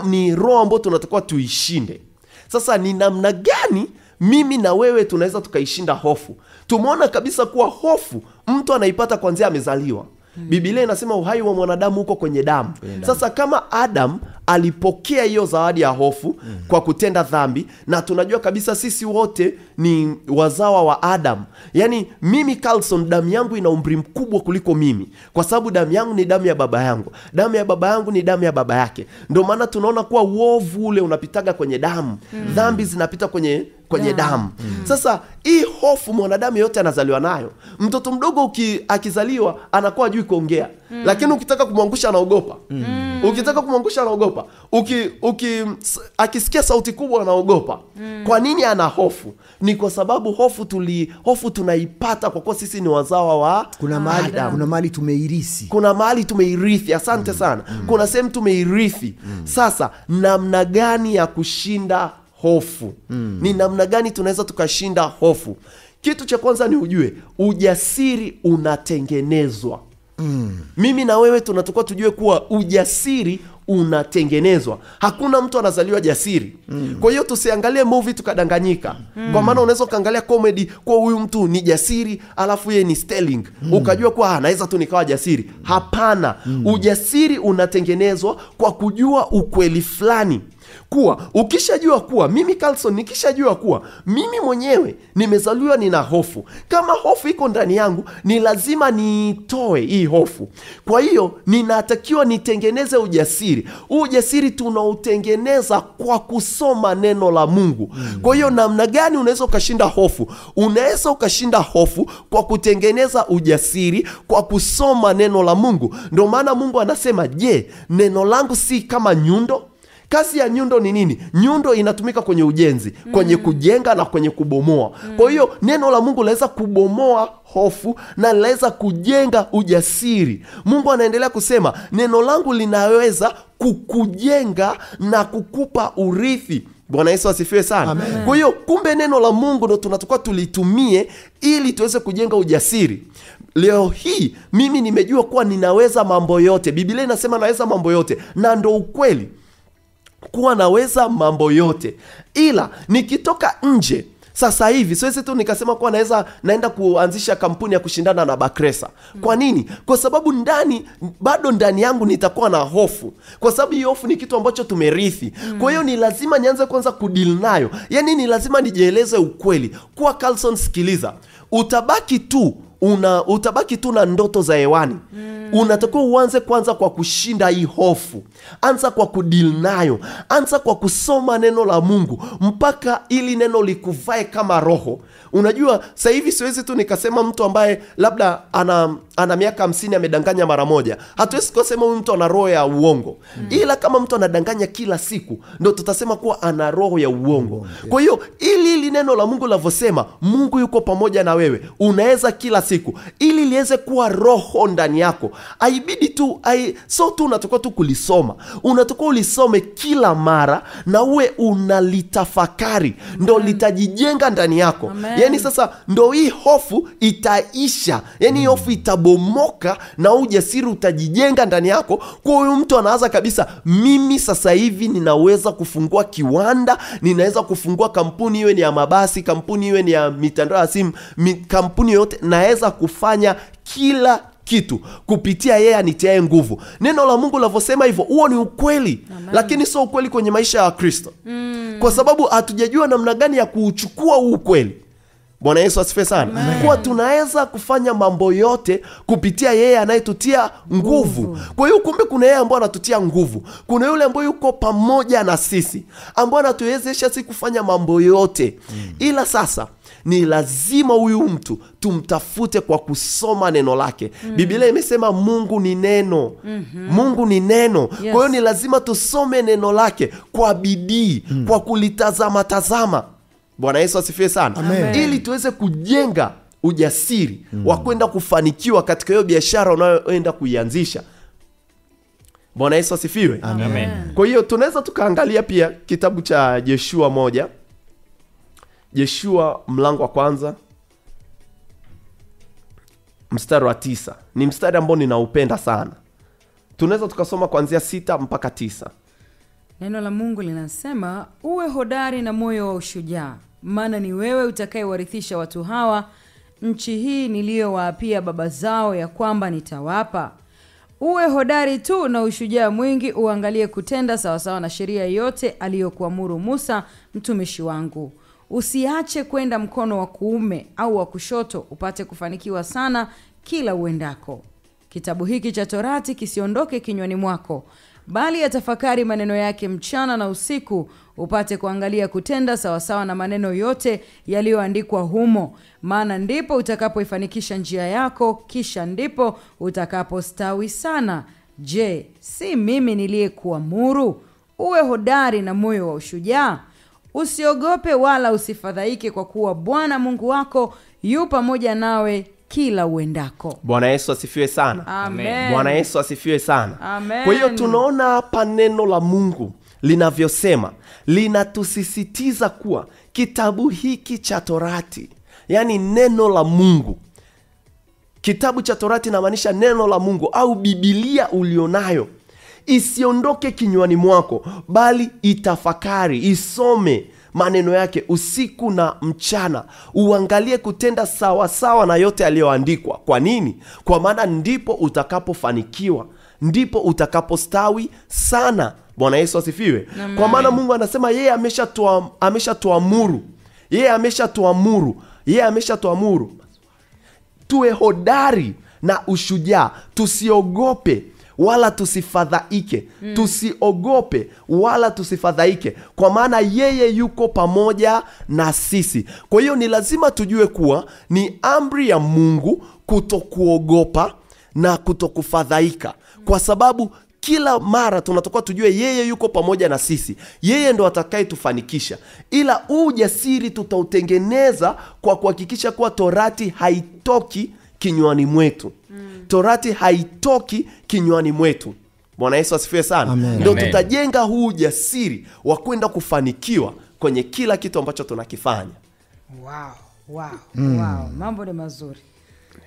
Speaker 1: ni roho ambayo tunatakiwa tuishinde. Sasa ni namna gani mimi na wewe tunaweza tukaishinda hofu? Tumeona kabisa kuwa hofu mtu anaipata kuanzia amezaliwa. Biblia inasema uhai wa mwanadamu uko kwenye damu. Sasa kama Adam alipokea hiyo zawadi ya hofu kwa kutenda dhambi, na tunajua kabisa sisi wote ni wazawa wa Adam. Yani mimi Carlson, damu yangu ina umri mkubwa kuliko mimi, kwa sababu damu yangu ni damu ya baba yangu, damu ya baba yangu ni damu ya baba yake. Ndio maana tunaona kuwa uovu ule unapitaga kwenye damu. Dhambi zinapita kwenye damu. Sasa hii hofu mwanadamu yote anazaliwa nayo. Mtoto mdogo akizaliwa anakuwa hajui kuongea. Lakini ukitaka kumwangusha anaogopa. Ukitaka kumwangusha anaogopa. Akisikia sauti kubwa anaogopa. Kwa nini ana hofu? Ni kwa sababu hofu tunaipata kwa kuwa sisi ni wazawa wa Adam.
Speaker 2: Kuna mahali tumeirithi.
Speaker 1: Kuna mahali tumeirithi. Asante sana. Kuna sehemu tumeirithi. Sasa namna gani ya kushinda hofu? Ni namna gani tunaweza tukashinda hofu? Kitu cha kwanza ni ujue ujasiri unatengenezwa. Mimi na wewe tunatakiwa tujue kuwa ujasiri unatengenezwa. Hakuna mtu anazaliwa jasiri. Kwa hiyo tusiangalie movie tukadanganyika. Kwa maana unaweza ukaangalia comedy kwa huyu mtu ni jasiri alafu yeye ni Sterling, ukajua kuwa anaweza tu nikawa jasiri. Hapana. Ujasiri unatengenezwa kwa kujua ukweli fulani. Kuwa ukishajua kuwa mimi Carlson, nikishajua kuwa mimi mwenyewe nimezaliwa nina hofu, kama hofu iko ndani yangu ni lazima niitoe hii hofu. Kwa hiyo ninatakiwa nitengeneze ujasiri. Ujasiri tunautengeneza kwa kusoma neno la Mungu. Kwa hiyo namna gani unaweza ukashinda hofu? Unaweza ukashinda hofu kwa kutengeneza ujasiri kwa kusoma neno la Mungu. Ndio maana Mungu anasema, je, neno langu si kama nyundo? Kazi ya nyundo ni nini? Nyundo inatumika kwenye ujenzi, kwenye kujenga na kwenye kubomoa. Kwa hiyo neno la Mungu linaweza kubomoa hofu na linaweza kujenga ujasiri. Mungu anaendelea kusema neno langu linaweza kukujenga na kukupa urithi. Bwana Yesu asifiwe sana. Kwa hiyo kumbe neno la Mungu ndo tunatakiwa tulitumie ili tuweze kujenga ujasiri. Leo hii mimi nimejua kuwa ninaweza mambo yote. Biblia inasema naweza mambo yote, na ndo ukweli kuwa naweza mambo yote. Ila nikitoka nje sasa hivi siwezi tu nikasema kuwa naweza naenda kuanzisha kampuni ya kushindana na Bakresa. Kwa nini? Kwa sababu ndani, bado ndani yangu nitakuwa na hofu. Kwa sababu hiyo hofu ni kitu ambacho tumerithi. Kwa hiyo ni lazima nianze kwanza kudeal nayo. Yaani ni lazima nijieleze ukweli. Kuwa Carlson, sikiliza, utabaki tu na ndoto za hewani. Unatakiwa uanze kwanza kwa kushinda hii hofu. Anza kwa kudeal nayo. Anza kwa kusoma neno la Mungu mpaka ili neno likuvae kama roho. Unajua sasa hivi siwezi tu nikasema mtu ambaye labda ana miaka 50 amedanganya mara moja. Hatuwezi kusema huyu mtu ana roho ya uongo. Ila kama mtu anadanganya kila siku, ndio tutasema kuwa ana roho ya uongo. Kwa hiyo ili neno la Mungu linavyosema, Mungu yuko pamoja na wewe, unaweza kila siku, ili liweze kuwa roho ndani yako. Haibidi tu so tu unatakiwa tu kulisoma. Unatakiwa ulisome kila mara na uwe unalitafakari, ndio litajijenga ndani yako. Yaani sasa ndio hii hofu itaisha. Yaani hofu itabomoka na ujasiri utajijenga ndani yako. Kwa hiyo mtu anaanza kabisa, mimi sasa hivi ninaweza kufungua kiwanda, ninaweza kufungua kampuni, iwe ni ya mabasi, kampuni iwe ni ya mitandao ya simu, kampuni yote naweza kufanya kila kitu kupitia yeye anitiaye nguvu. Neno la Mungu linavyosema hivyo, huo ni ukweli. Amen. Lakini sio ukweli kwenye maisha ya Kristo. Kwa sababu hatujajua namna gani ya kuuchukua huu ukweli. Bwana Yesu asifiwe sana. Kwa tunaweza kufanya mambo yote kupitia yeye anayetutia nguvu. Kwa hiyo kumbe kuna yeye ambaye anatutia nguvu. Kuna yule ambaye yuko pamoja na sisi, ambaye anatuwezesha sisi kufanya mambo yote. Ila sasa ni lazima huyu mtu tumtafute kwa kusoma neno lake. Biblia imesema Mungu ni neno. Mungu ni neno. Kwa hiyo ni lazima tusome neno lake kwa bidii, kwa kulitazama tazama. Bwana Yesu asifiwe sana. Amen. Ili tuweze kujenga ujasiri wa kwenda kufanikiwa katika hiyo biashara unayoenda kuianzisha. Bwana Yesu asifiwe. Amen. Kwa hiyo tunaweza tukaangalia pia kitabu cha Yeshua 1. Yeshua mlango wa kwanza mstari wa 9. Ni mstari ambao ninaupenda sana. Tunaweza tukasoma kuanzia 6 mpaka 9.
Speaker 3: Neno la Mungu linasema, uwe hodari na moyo wa ushujaa, maana ni wewe utakayewarithisha watu hawa nchi hii niliyowaapia baba zao ya kwamba nitawapa. Uwe hodari tu na ushujaa mwingi, uangalie kutenda sawasawa na sheria yote aliyokuamuru Musa mtumishi wangu. Usiache kwenda mkono wa kuume au wa kushoto, upate kufanikiwa sana kila uendako. Kitabu hiki cha Torati kisiondoke kinywani mwako, bali yatafakari maneno yake mchana na usiku, upate kuangalia kutenda sawasawa na maneno yote yaliyoandikwa humo. Maana ndipo utakapoifanikisha njia yako, kisha ndipo utakapostawi sana. Je, si mimi niliyekuamuru uwe hodari na moyo wa ushujaa? Usiogope wala usifadhaike, kwa kuwa Bwana Mungu wako yu pamoja nawe kila uendako.
Speaker 1: Bwana Yesu asifiwe sana.
Speaker 3: Amen.
Speaker 1: Bwana Yesu asifiwe sana.
Speaker 3: Amen.
Speaker 1: Kwa hiyo tunaona hapa neno la Mungu linavyosema, linatusisitiza kuwa kitabu hiki cha Torati, yani neno la Mungu. Kitabu cha Torati inamaanisha neno la Mungu au Biblia ulionayo, isiondoke kinywani mwako, bali itafakari, isome maneno yake usiku na mchana, uangalie kutenda sawa sawa na yote yaliyoandikwa. Kwa nini? Kwa maana ndipo utakapofanikiwa, ndipo utakapostawi sana. Bwana Yesu asifiwe. Kwa maana Mungu anasema yeye ameshatuamuru. Yeye ameshatuamuru. Yeye ameshatuamuru tuwe hodari na ushujaa, tusiogope wala tusifadhaike. Tusiogope wala tusifadhaike, kwa maana yeye yuko pamoja na sisi. Kwa hiyo ni lazima tujue kuwa ni amri ya Mungu kutokuogopa na kutokufadhaika, kwa sababu kila mara tunatakiwa tujue yeye yuko pamoja na sisi. Yeye ndo atakayetufanikisha. Ila ujasiri tutautengeneza kwa kuhakikisha kuwa Torati haitoki kinywani mwetu. Torati haitoki kinywani mwetu. Bwana Yesu asifiwe sana. Ndio tutajenga huu ujasiri wa kwenda kufanikiwa kwenye kila kitu ambacho tunakifanya.
Speaker 3: Wow, wow, wow. Mambo ni mazuri.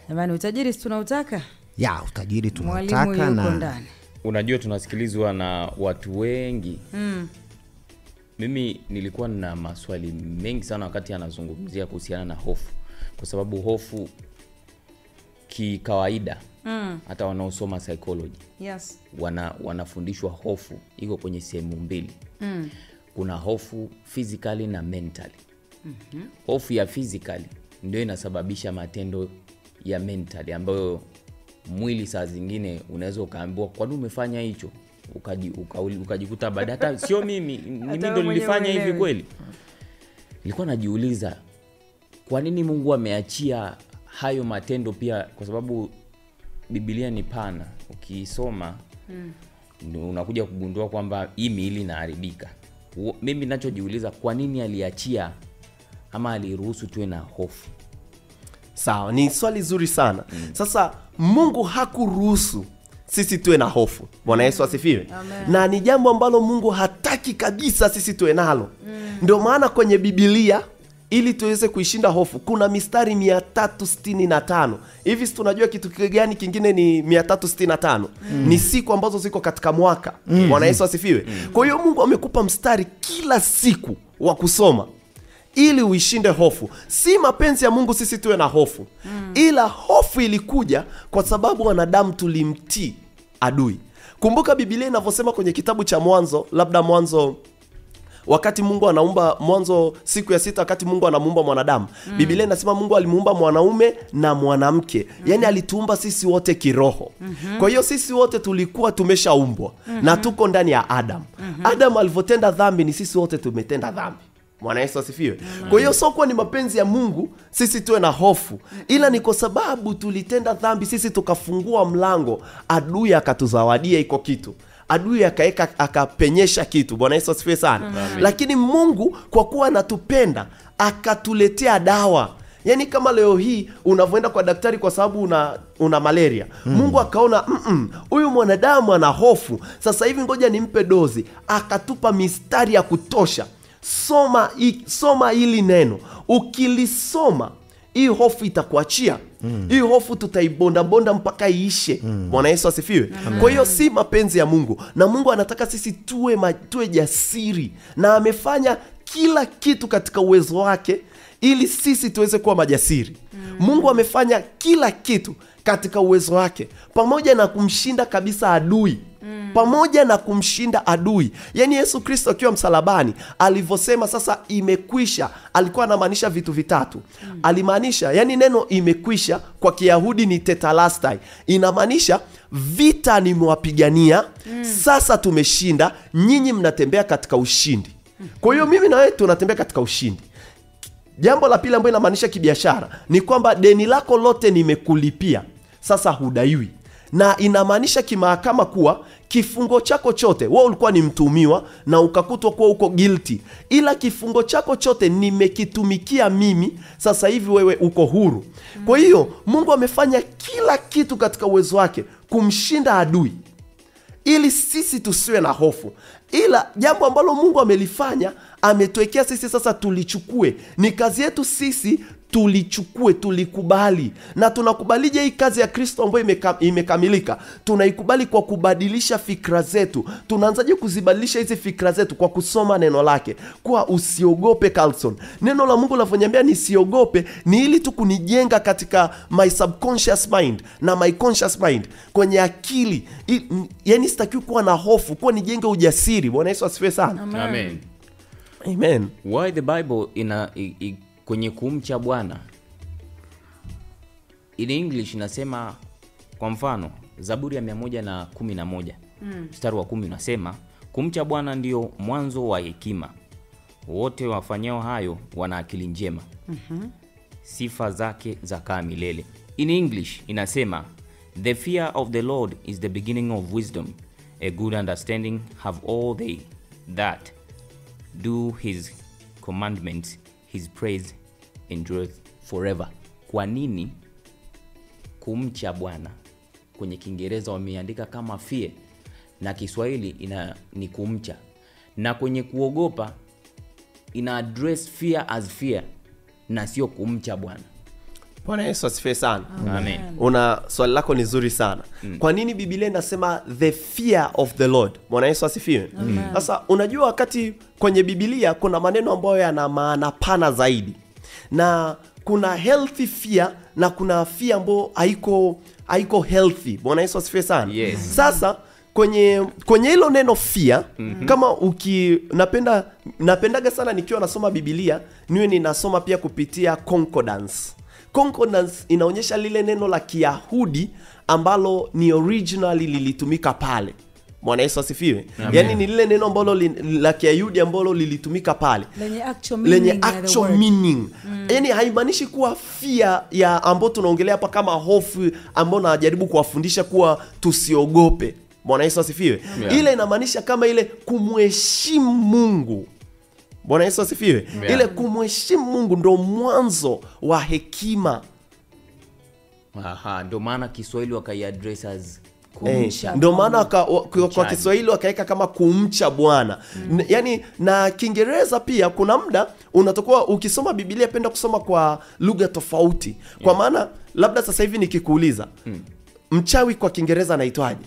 Speaker 3: Jamani, utajiri tunautaka?
Speaker 2: Ya, utajiri tunautaka na
Speaker 4: unajua tunasikilizwa na watu wengi. Mimi nilikuwa na maswali mengi sana wakati anazungumzia kuhusiana na hofu. Kwa sababu hofu kikawaida, hata wanaosoma psychology,
Speaker 3: yes,
Speaker 4: wanafundishwa hofu iko kwenye sehemu mbili. Kuna hofu physically na mentally. Hofu ya physically ndio inasababisha matendo ya mentally ambayo Mwili saa zingine unaweza ukaambiwa kwa nini umefanya hicho, ukajikuta baada hata sio mimi, mimi ndo nilifanya hivi kweli. Nilikuwa najiuliza kwa nini Mungu ameachia hayo matendo pia, kwa sababu Biblia ni pana. Ukiisoma unakuja kugundua kwamba hii miili inaharibika. Mimi ninachojiuliza, kwa nini aliachia ama aliruhusu tuwe na hofu?
Speaker 1: Sawa, ni swali zuri sana. Sasa Mungu hakuruhusu sisi tuwe na hofu. Bwana Yesu asifiwe. Na ni jambo ambalo Mungu hataki kabisa sisi tuwe nalo. Ndio maana kwenye Biblia, ili tuweze kuishinda hofu, kuna mistari 365. Hivi si tunajua kitu gani kingine ni 365? Ni siku ambazo ziko katika mwaka. Bwana Yesu asifiwe. Kwa hiyo Mungu amekupa mstari kila siku wa kusoma ili uishinde hofu. Si mapenzi ya Mungu sisi tuwe na hofu. Ila hofu ilikuja kwa sababu wanadamu tulimtii adui. Kumbuka Biblia inavyosema kwenye kitabu cha Mwanzo, labda Mwanzo, wakati Mungu anaumba, Mwanzo siku ya 6, wakati Mungu anamuumba mwanadamu. Biblia inasema Mungu alimuumba mwanaume na mwanamke. Yaani alituumba sisi wote kiroho. Kwa hiyo sisi wote tulikuwa tumeshaumbwa na tuko ndani ya Adam. Adam alivyotenda dhambi, ni sisi wote tumetenda dhambi. Bwana Yesu asifiwe. Kwa hiyo sio kwa ni mapenzi ya Mungu sisi tuwe na hofu, ila ni kwa sababu tulitenda dhambi, sisi tukafungua mlango, adui akatuzawadia iko kitu. Adui akaeka akapenyesha kitu. Bwana Yesu asifiwe sana. Amen. Lakini Mungu kwa kuwa anatupenda akatuletea dawa. Yaani kama leo hii unavoenda kwa daktari kwa sababu una malaria. Mungu akaona huyu mwanadamu ana hofu, sasa hivi ngoja nimpe dozi. Akatupa mistari ya kutosha. Soma hili neno. Ukilisoma hii hofu itakuachia. Hii hofu tutaibonda bonda mpaka iishe. Bwana Yesu asifiwe. Kwa hiyo si mapenzi ya Mungu, na Mungu anataka sisi tuwe jasiri, na amefanya kila kitu katika uwezo wake ili sisi tuweze kuwa majasiri. Mungu amefanya kila kitu katika uwezo wake, pamoja na kumshinda kabisa adui. Pamoja na kumshinda adui. Yaani Yesu Kristo akiwa msalabani alivyosema sasa imekwisha, alikuwa anamaanisha vitu vitatu. Alimaanisha, yani neno imekwisha kwa Kiyahudi ni tetalastai, inamaanisha vita nimewapigania, sasa tumeshinda, nyinyi mnatembea katika ushindi. Kwa hiyo mimi na wewe tunatembea katika ushindi. Jambo la pili ambalo inamaanisha kibiashara ni kwamba deni lako lote nimekulipia, sasa hudaiwi. Na inamaanisha kimahakama kuwa kifungo chako chote, wewe ulikuwa ni mtuhumiwa na ukakutwa kuwa uko guilty, ila kifungo chako chote nimekitumikia mimi, sasa hivi wewe uko huru. Kwa hiyo Mungu amefanya kila kitu katika uwezo wake kumshinda adui ili sisi tusiwe na hofu. Ila jambo ambalo Mungu amelifanya, ametuwekea sisi sasa tulichukue. Ni kazi yetu sisi tulichukue, tulikubali. Na tunakubalije hii kazi ya Kristo ambayo imekamilika? Tunaikubali kwa kubadilisha fikra zetu. Tunaanzaje kuzibadilisha hizi fikra zetu? Kwa kusoma neno lake. Kwa usiogope Carlson. Neno la Mungu linavyoniambia nisiogope ni ili tu kunijenga katika my subconscious mind na my conscious mind, kwenye akili. Yaani sitaki kuwa na hofu, kwa nijenge ujasiri. Bwana Yesu asifiwe sana.
Speaker 4: Amen.
Speaker 1: Amen.
Speaker 4: Why the Bible ina kwenye kumcha Bwana, in English inasema, kwa mfano Zaburi ya 111 mstari wa 10 unasema, kumcha Bwana ndio mwanzo wa hekima, wote wafanyao hayo wana akili njema. Sifa zake zakaa milele. In English inasema, the fear of the Lord is the beginning of wisdom, a good understanding have all they that do his commandments, his praise endureth forever. Kwa nini kumcha Bwana kwenye Kiingereza wameandika kama fear na Kiswahili ni kumcha, na kwenye kuogopa ina address fear as fear na sio kumcha Bwana?
Speaker 1: Bwana Yesu asifiwe sana.
Speaker 4: Amen.
Speaker 1: Una swali lako ni zuri sana. Kwa nini Biblia inasema the fear of the Lord? Bwana Yesu asifiwe. Sasa unajua wakati kwenye Biblia kuna maneno ambayo yana maana pana zaidi. Na kuna healthy fear na kuna fear ambayo haiko healthy. Bwana Yesu asifiwe sana.
Speaker 4: Yes.
Speaker 1: Sasa kwenye hilo neno fear, kama napendaga sana nikiwa nasoma Biblia, niwe ninasoma pia kupitia concordance. Concordance inaonyesha lile neno la Kiyahudi ambalo ni originally lilitumika pale. Bwana Yesu asifiwe. Yaani ni lile neno ambalo la Kiyahudi ambalo lilitumika pale,
Speaker 3: lenye actual meaning,
Speaker 1: lenye actual meaning. Yaani haimaanishi kuwa fear ya ambayo tunaongelea hapa kama hofu ambayo najaribu kuwafundisha kuwa tusiogope. Bwana Yesu asifiwe. Ile inamaanisha kama ile kumheshimu Mungu. Bwana Yesu asifiwe. Ile kumheshimu Mungu ndo mwanzo wa hekima.
Speaker 4: Aha, ndo maana Kiswahili wakaiaddress as
Speaker 3: kumcha.
Speaker 1: Ndio maana kwa Kiswahili wakaweka kama kumcha Bwana. Yaani na Kiingereza pia kuna muda unatakuwa ukisoma Biblia penda kusoma kwa lugha tofauti. Kwa maana labda sasa hivi nikikuuliza mchawi kwa Kiingereza anaitwaje?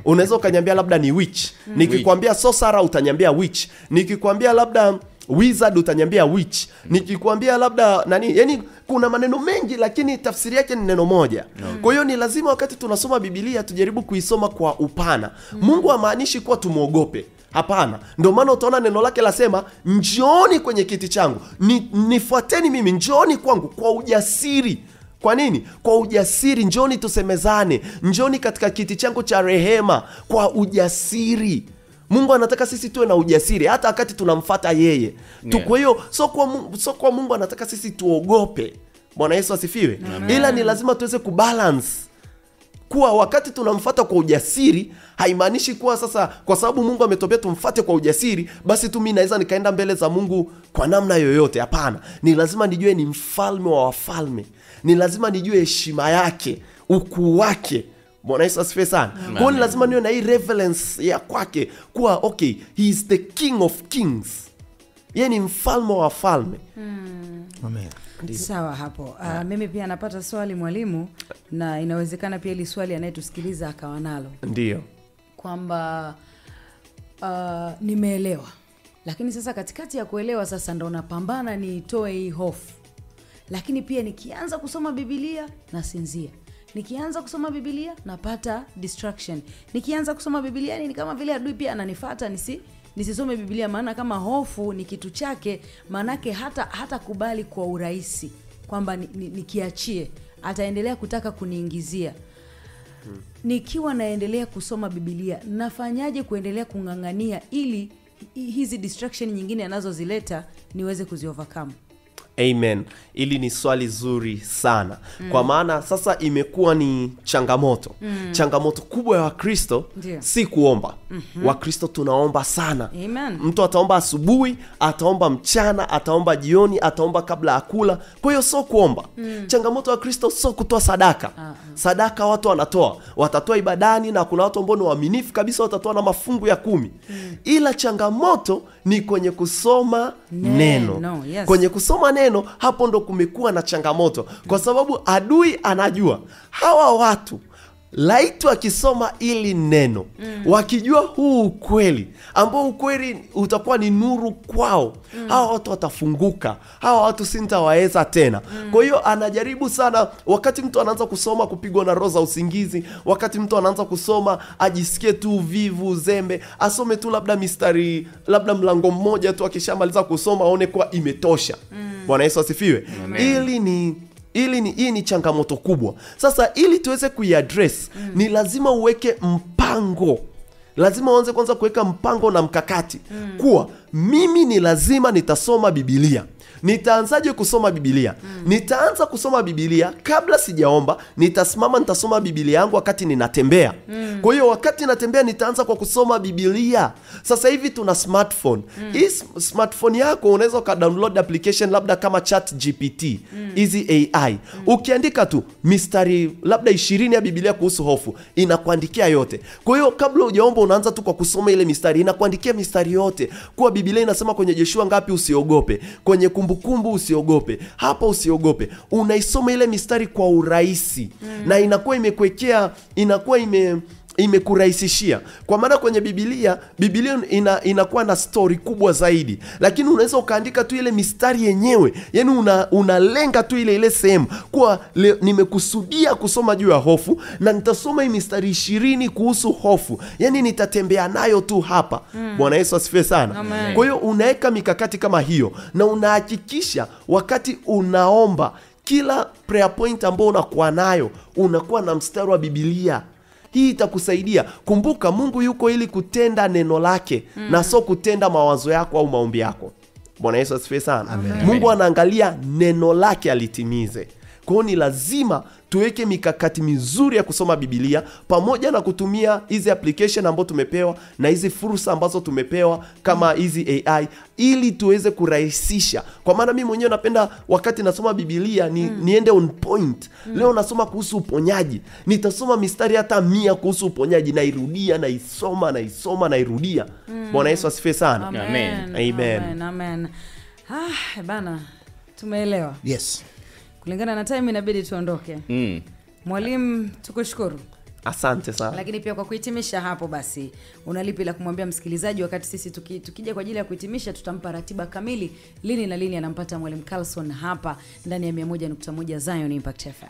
Speaker 1: Unaweza ukaniambia labda ni witch. Nikikwambia sorcerer utaniambia witch. Nikikwambia labda wizard utaniambia witch. Nikikwambia labda nani, yani kuna maneno mengi lakini tafsiri yake ni neno moja. Kwa hiyo ni lazima wakati tunasoma Biblia tujaribu kuisoma kwa upana. Mungu hamaanishi kuwa tumuogope. Hapana. Ndio maana utaona neno lake lasema njooni kwenye kiti changu, nifuateni mimi, njooni kwangu kwa ujasiri. Kwa nini? Kwa ujasiri, njooni tusemezane, njooni katika kiti changu cha rehema kwa ujasiri. Mungu anataka sisi tuwe na ujasiri hata wakati tunamfuata yeye. Kwa hiyo sio kwa Mungu anataka sisi tuogope. Bwana Yesu asifiwe. Ila ni lazima tuweze kubalance. Kuwa wakati tunamfuata kwa ujasiri haimaanishi kuwa sasa kwa sababu Mungu ametupea tumfuate kwa ujasiri basi tu mimi naweza nikaenda mbele za Mungu kwa namna yoyote. Hapana. Ni lazima nijue ni mfalme wa wafalme. Ni lazima nijue heshima yake, ukuu wake. Bwana Yesu asifiwe sana. Kwa hiyo lazima niwe na hii reverence ya kwake kuwa okay, he is the King of Kings. Yeye ni mfalme wa wafalme.
Speaker 2: Amen.
Speaker 3: Sawa hapo. Mimi pia napata swali mwalimu, na inawezekana pia ili swali anayetusikiliza akawa nalo.
Speaker 1: Ndio.
Speaker 3: Kwamba nimeelewa. Lakini sasa katikati ya kuelewa sasa ndo napambana niitoe hii hofu. Lakini pia nikianza kusoma Biblia nasinzia. Nikianza kusoma Biblia napata distraction. Nikianza kusoma Biblia ni kama vile adui pia ananifuata nisisome Biblia, maana kama hofu ni kitu chake, maanake hata kubali kwa urahisi kwamba nikiachie, ataendelea kutaka kuniingizia. Nikiwa naendelea kusoma Biblia, nafanyaje kuendelea kungangania ili hizi distraction nyingine anazozileta niweze kuziovercome?
Speaker 1: Amen. Ili ni swali zuri sana. Kwa maana sasa imekuwa ni changamoto. Changamoto kubwa ya Wakristo si kuomba. Wakristo tunaomba sana.
Speaker 3: Amen.
Speaker 1: Mtu ataomba asubuhi, ataomba mchana, ataomba jioni, ataomba kabla ya kula. Kwa hiyo sio kuomba. Changamoto ya Wakristo sio kutoa sadaka. Sadaka watu wanatoa. Watatoa ibadani na kuna watu ambao ni waaminifu kabisa watatoa na mafungu ya 10. Ila changamoto ni kwenye kusoma neno.
Speaker 3: Yes.
Speaker 1: Kwenye kusoma neno hapo ndo kumekuwa na changamoto. Kwa sababu adui anajua hawa watu laiti wakisoma ili neno, wakijua huu ukweli ambao ukweli utakuwa ni nuru kwao, hawa watu watafunguka, hawa watu sintawaweza tena. Kwa hiyo anajaribu sana. Wakati mtu anaanza kusoma kupigwa na roho za usingizi, wakati mtu anaanza kusoma ajisikie tu vivu, uzembe, asome tu labda mistari, labda mlango mmoja tu, akishamaliza kusoma aone kwa imetosha. Bwana Yesu asifiwe. Hii ni changamoto kubwa. Sasa ili tuweze kuiaddress, ni lazima uweke mpango. Lazima uanze kwanza kuweka mpango na mkakati. Kuwa mimi ni lazima nitasoma Biblia. Nitaanzaje kusoma Biblia? Nitaanza kusoma Biblia kabla sijaomba, nitasimama nitasoma Biblia yangu wakati ninatembea. Kwa hiyo wakati natembea nitaanza kwa kusoma Biblia. Sasa hivi tuna smartphone. Hii smartphone yako unaweza uka-download application labda kama ChatGPT, hizi AI. Ukiandika tu mistari labda 20 ya Biblia kuhusu hofu, inakuandikia yote. Kwa hiyo kabla hujaomba unaanza tu kwa kusoma ile mistari, inakuandikia mistari yote. Kwa Biblia inasema kwenye Joshua ngapi usiogope, kwenye Kumbukumbu usiogope, hapa usiogope. Unaisoma ile mistari kwa urahisi. Na inakuwa imekuwekea, inakuwa imekurahisishia. Kwa maana kwenye Biblia inakuwa na story kubwa zaidi. Lakini unaweza ukaandika tu ile mistari yenyewe. Yaani unalenga tu ile sehemu. Kwa nimekusudia kusoma juu ya hofu na nitasoma hii mistari 20 kuhusu hofu. Yaani nitatembea nayo tu hapa. Bwana Yesu asifiwe sana. Kwa hiyo unaweka mikakati kama hiyo na unahakikisha wakati unaomba Kila prayer point ambayo unakuwa nayo, unakuwa na mstari wa Biblia. Hii itakusaidia. Kumbuka Mungu yuko ili kutenda neno lake na sio kutenda mawazo yako au maombi yako. Bwana Yesu asifiwe sana.
Speaker 2: Amen.
Speaker 1: Mungu anaangalia neno lake alitimize. Kwa hiyo ni lazima tuweke mikakati mizuri ya kusoma Biblia pamoja na kutumia hizi application ambazo tumepewa na hizi fursa ambazo tumepewa kama hizi AI ili tuweze kurahisisha. Kwa maana mimi mwenyewe napenda wakati nasoma Biblia niende on point. Leo nasoma kuhusu uponyaji. Nitasoma mistari hata 100 kuhusu uponyaji, nairudia, naisoma, naisoma, nairudia. Bwana Yesu asifiwe sana.
Speaker 3: Amen.
Speaker 1: Amen.
Speaker 3: Amen. Amen. Bana, tumeelewa.
Speaker 2: Yes.
Speaker 3: Kulingana na time inabidi tuondoke. Mwalimu, tukushukuru.
Speaker 1: Asante sana.
Speaker 3: Lakini pia kwa kuhitimisha hapo basi, unalipi la kumwambia msikilizaji wakati sisi tukija kwa ajili ya kuhitimisha tutampa ratiba kamili lini na lini anampata Mwalimu Carlson hapa ndani ya 101.1 Zion Impact FM.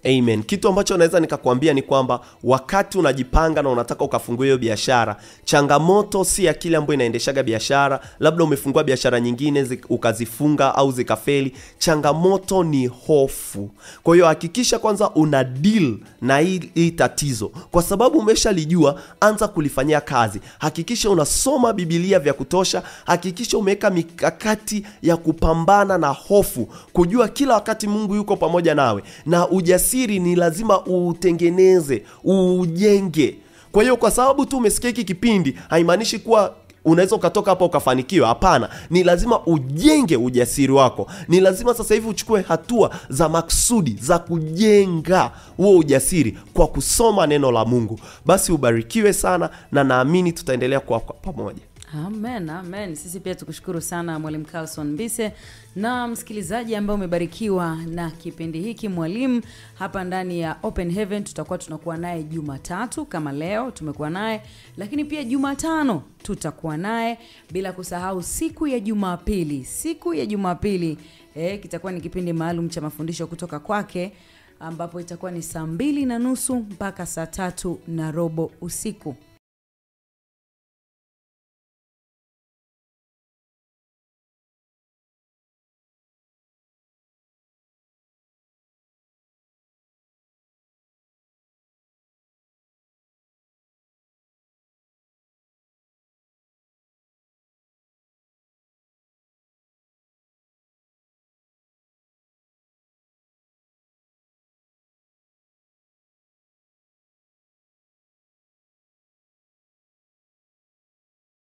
Speaker 1: Amen. Kitu ambacho naweza nikakwambia ni kwamba wakati unajipanga na unataka ukafungue hiyo biashara, changamoto si akili ambayo inaendeshaga biashara, labda umefungua biashara nyingine ukazifunga au zikafeli. Changamoto ni hofu. Kwa hiyo hakikisha kwanza una deal na hii tatizo. Kwa sababu umeshalijua, anza kulifanyia kazi. Hakikisha unasoma Biblia vya kutosha, hakikisha umeweka mikakati ya kupambana na hofu, kujua kila wakati Mungu yuko pamoja nawe. Na ujasiri ni lazima utengeneze, ujenge. Kwa hiyo kwa sababu tu umesikia hiki kipindi haimaanishi kuwa unaweza ukatoka hapa ukafanikiwa. Hapana, ni lazima ujenge ujasiri wako. Ni lazima sasa hivi uchukue hatua za maksudi za kujenga huo ujasiri kwa kusoma neno la Mungu. Basi ubarikiwe sana na naamini tutaendelea kwa pamoja.
Speaker 3: Amen, amen. Sisi pia tukushukuru sana Mwalimu Carlson Mbise na msikilizaji ambaye umebarikiwa na kipindi hiki. Mwalimu hapa ndani ya Open Heaven tutakuwa tunakuwa naye Jumatatu kama leo tumekuwa naye, lakini pia Jumatano tutakuwa naye, bila kusahau siku ya Jumapili. Siku ya Jumapili kitakuwa ni kipindi maalum cha mafundisho kutoka kwake, ambapo itakuwa ni 2:30 mpaka 3:15 usiku.